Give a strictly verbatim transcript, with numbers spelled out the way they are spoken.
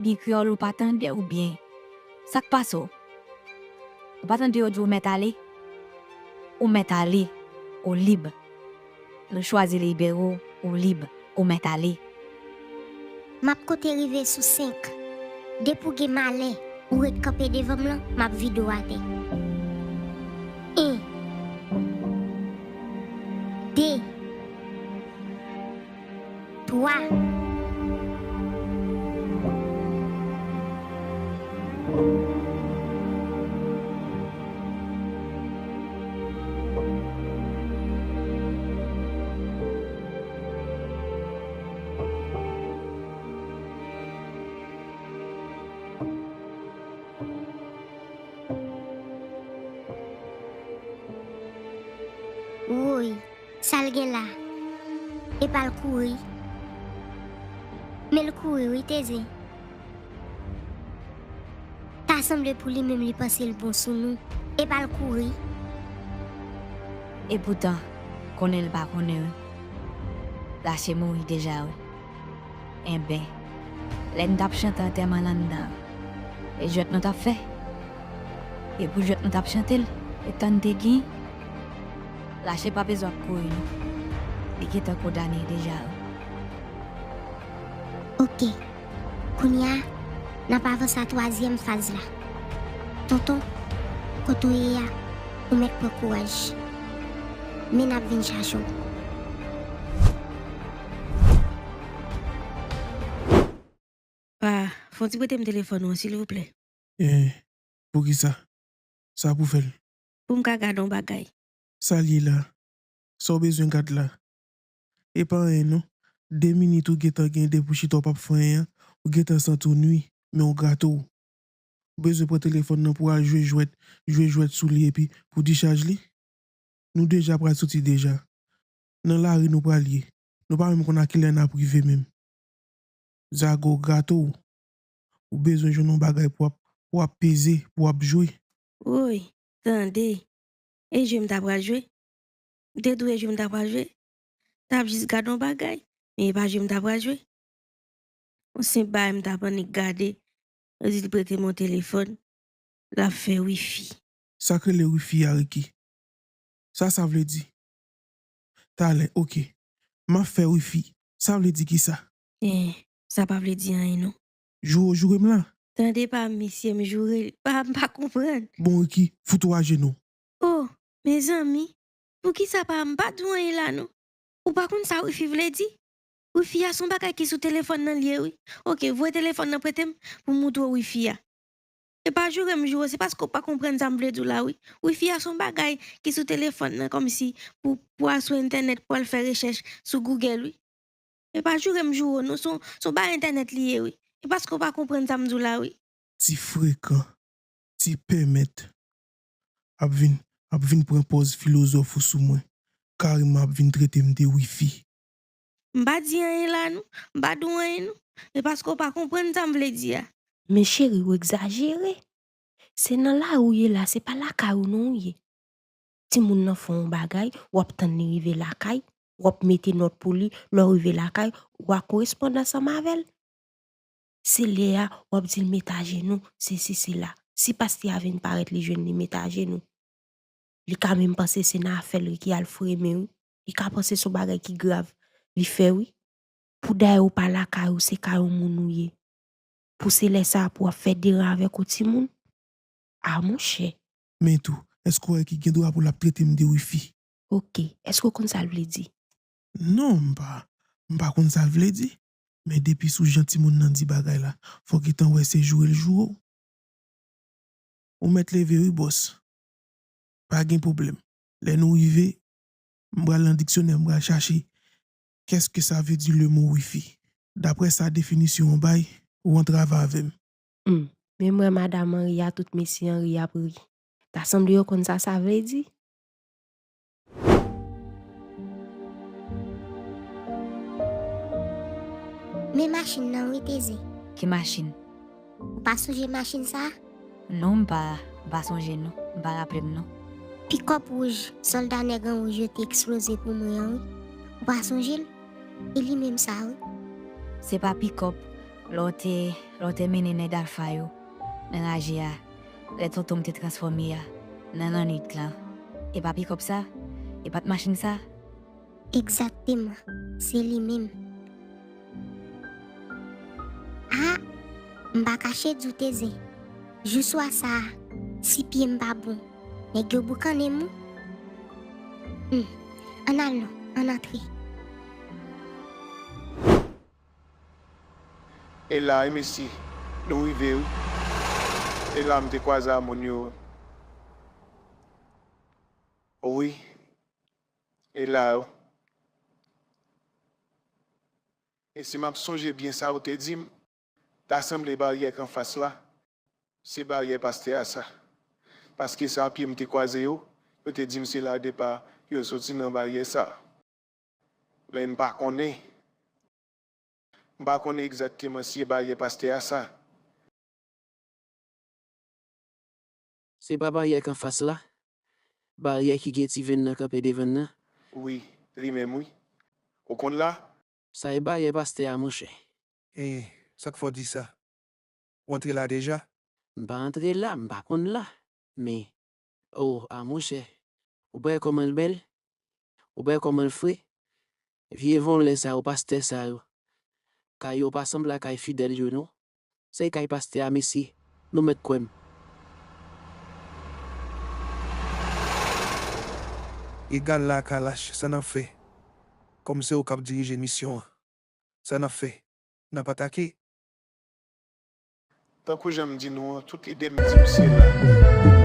Gen kreyòl ou pa tande oubyen? Sa k pase w? Ou pa tande yo di w mèt ale? Ou mèt ale, ou lib. Nou chwazi libere w, ou lib, ou mèt ale. M ap konte rive sou senk. Depi w gen malè, ou ret kanpe devan m lan, m ap vide w atè. En. De. Twa. Woy, sa l gen la? Epa l kouri. Men l kouri wi, Teze. Ta sanble pou li menm li panse l bon sou nou. Epa l kouri. Epoutan, konnen l pa konnen wi. Lache mouri deja wi. Enben, lè n t ap chante antèman l anndan, e jwèt nou t ap fè? E pou jwèt nou t ap chante l, e tan n te gen? Lache pa bezwen ap kouri non. Li gentan kondane deja wi. Oke. Kounye a, n ap avanse a twazyèm faz la. Tonton, kote w ye a, ou mèt pran kouraj. Men n ap vin chache w. Pa, fè yon ti prete m telefòn ou an, silvouplè. Eh, poukisa? Sa pou fè l? Pou m ka gade yon bagay. Sa l ye la? Sa w bezwen gad la? E pa anyen non. De minit ou gentan gen de pou chita w p ap fè anyen an, ou gentan santi w nwi, men w grate w. Ou bezwen pran telefòn nan pou w al jwe jwèt, jwe jwèt sou li epi pou dichaj li? Nou deja pral soti deja. Nan lari nou pral ye. Nou pa menm konn a kilè n ap rive menm. Zago, grate w. Ou bezwen jwenn yon bagay pou w ap, pou w ap peze, pou w ap jwe. Woy, tande. E jwe m ta pral jwe? M te di w e jwe m ta pral jwe? T ap jis gade yon bagay, men e pa jwe m ta pral jwe. Yon senp bagay m t ap annik gade, yo di l prete m yon telefòn, l ap fè wifi. Sa k rele wifi a, Ricky? Sa sa vle di? Talè, oke. M ap fè wifi. Sa vle di kisa? Eh, sa pa vle di anyen non. Joure w joure m la? Tande pa m, mesye, m joure l. Pa, m pa konprann. Bon, Ricky, fout ou ajenou. Oh, mezanmi, poukisa pa m pa di w anyen la non? Ou pa konn sa wifi vle di? Wifi a se yon bagay ki sou telefòn nan l ye wi. Oke, voye telefòn nan prete m pou m moutre w wifi a. E pa joure m joure w, se paske w pa konprann sa m vle di w la wi. Wifi a se yon bagay ki sou telefòn nan kòmsi pou, pou al sou entènèt, pou al fè rechèch sou Google wi. E pa joure m joure w non, se yon, se yon bagay entènèt li ye wi. E paske w pa konprann sa m di w la wi. Ti frekan, ti pèmèt ap vin, ap vin pran pòz filozòf ou sou mwen. Kareman ap vin trete m de wifi. M pa di anyen la non, m pa di w anyen non. E paske w pa konprann sa m vle di a. Men cheri, w egzajere. Se nan lari w ye la, se pa lakay ou non w ye. Timoun nan fè yon bagay, w ap tann li rive lakay, w ap mete nòt pou li, lè w rive lakay, w a koresponn ansanm avè l. Se lè a, w ap di l met ajenou, sesi, sela. Si pastè a vin parèt, li jwenn li met ajenou. Li ka menm panse se nan afè l wi ki al fremen wi. Li ka panse se yon bagay ki grav li fè wi. Pou dayè ou pa lakay ou, se kay yon moun ou ye. Pou se lè sa a pou w ap fè deran avèk yon timoun? A monchè. Men tou, èske w wè ki gen dwa pou l ap trete m de wifi? Oke, èske w konn sa l vle di? Non, m pa, m pa konn sa l vle di. Men depi sou jan timoun nan di bagay la, fò w gentan wè se joure l joure w. Ou mèt leve wi, bòs. Pa gen pwoblèm. Lè nou rive, m pral nan diksyonè, m pral chache qu'est-ce que ça veut dire le mot wifi. Daprè sa definisyon an bay, ou antrave avè m. Hmm. Men m wè madanm an ri a, tout mesye an ri ap ri. Ta sanble yo konn sa sa vle di. Men machin nan wi, Teze. Ki machin? Ou pa sonje machin sa a? Non, m pa, m pa sonje non. M pa raple m non. Pikòp wouj sòlda nèg an wouj yo te eksploze pou mwen an wi. Ou pa sonje l? E li menm sa wi. Se pa pikòp, Lè w te, lè w te mennen nèg Alfa yo nan raje a, lè tonton m te transfòme a, nan lannwit lan, e pa pikòp sa? E pa t machin sa? Egzakteman, se li menm. A! M pa kache di w te zen. Jou swa sa a, si pye m pa bon, nèg yo boukannen m wi. Hum, ann al non, ann antre. E la wi mesye, nou rive wi. E la m te kwaze a moun yo. Wi. E la wi. E si m ap sonje byen sa yo te di m, ta sanble baryè k anfas la, se baryè pastè a sa. Paske sa pye m te kwaze yo, yo te di m se la depa yo soti nan baryè sa. Men m pa konnen. M pa konnen egzakteman si e baryè pastè a sa. Se pa baryè k anfas la? Baryè ki gen ti venn nan kanpe devan l nan? Wi, li menm wi. Ou konn la? Sa e baryè pastè a, monchè. E, sa k fè w di sa? Ou antre la deja? M pa antre la, m pa konn la. Men, o, a monchè, ou pa wè kòman l bèl? Ou pa wè kòman l fre? Vye vòlè sa yo, pastè sa yo. Kay yo pa sanble a kay fidèl yo, non. Se kay pastè a, mesye. Nou mèt kwè m. Egal la, Kalash, sa n ap fè? Kòm se ou k ap dirije misyon an, sa n ap fè? N ap atake? Tankou jan m di nou an, tout lide m di m se la.